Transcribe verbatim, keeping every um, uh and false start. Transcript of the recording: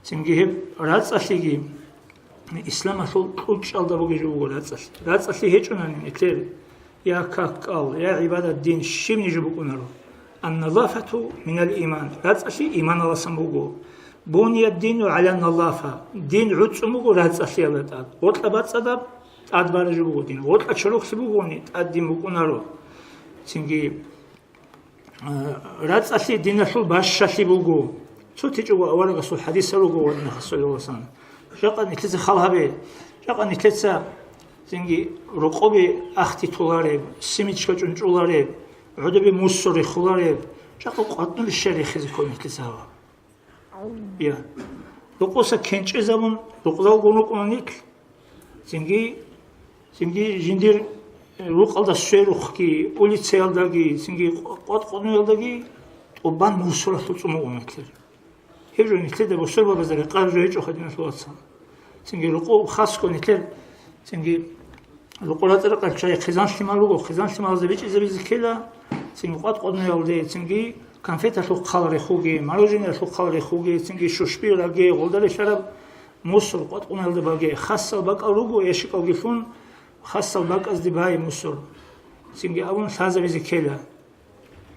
Цинги гьеб рацӀцӀалъиги исламалъул кьучӀалда бугеб жо буго рацӀцӀалъи. РацӀцӀалъи гьечӀунани нилъер я как-кӀал, я гӀибадат, дин щибниги букӀунаро. Ан-назафату минал иман. РацӀцӀалъи иманалдасан буго. Буният дину гӀала назафа. Дин гӀуцӀун буго рацӀцӀалъиялда тӀад. Гъоркьа бацӀцӀадаб тӀад бараб жо буго дин. Гъоркьа чорухълъи бугони, тӀад дин букӀунаро. Цинги, а, рацӀцӀалъи диналъул бащалъи буго. ЦутичӀого аварагасул хӀадис гьарурго, валлагь, саллаллагьу гӀалайгьи ва саллам. Жакъа нилъеца хал гьабе. Жакъа нилъеца цинги рокъоби ахти толареб, семечка чӀунчӀулареб, гӀодобе мусор рехулареб, жакъа къватӀнули щай рехизе ккола нилъеца гьаб? Я. Рокъоса кенчӀезабун, рукъзалгун рукӀуна нилъ. Цинги, цинги жиндир, э, рукъалда сверухъги, улицаялдаги, цинги къватӀ-къватӀнуялдаги тӀубан мусоралъул цӀумугъун нилъер. Гьеб жо нилъеда бусурбабазда рекъараб жо гьечӀоха, диналъул вацал. Цинги рокъов хасго нилъер, цинги рокъор рацӀцӀа-ракъал чагӀи хъизан-лъимал руго, хъизан-лъималазда бичӀчӀизабизе ккела, цинги къватӀ-къватӀнуялде, цинги конфеталъул хъал рехуге, мороженоялъул хъал рехуге, цинги шушби раге, гъолда релълъараб мусор къватӀ-къватӀнуялда баге, хасал бакӀал руго, ящикалги лъун, хасал бакӀазде бай мусор. Цинги абун лъазабизе ккела.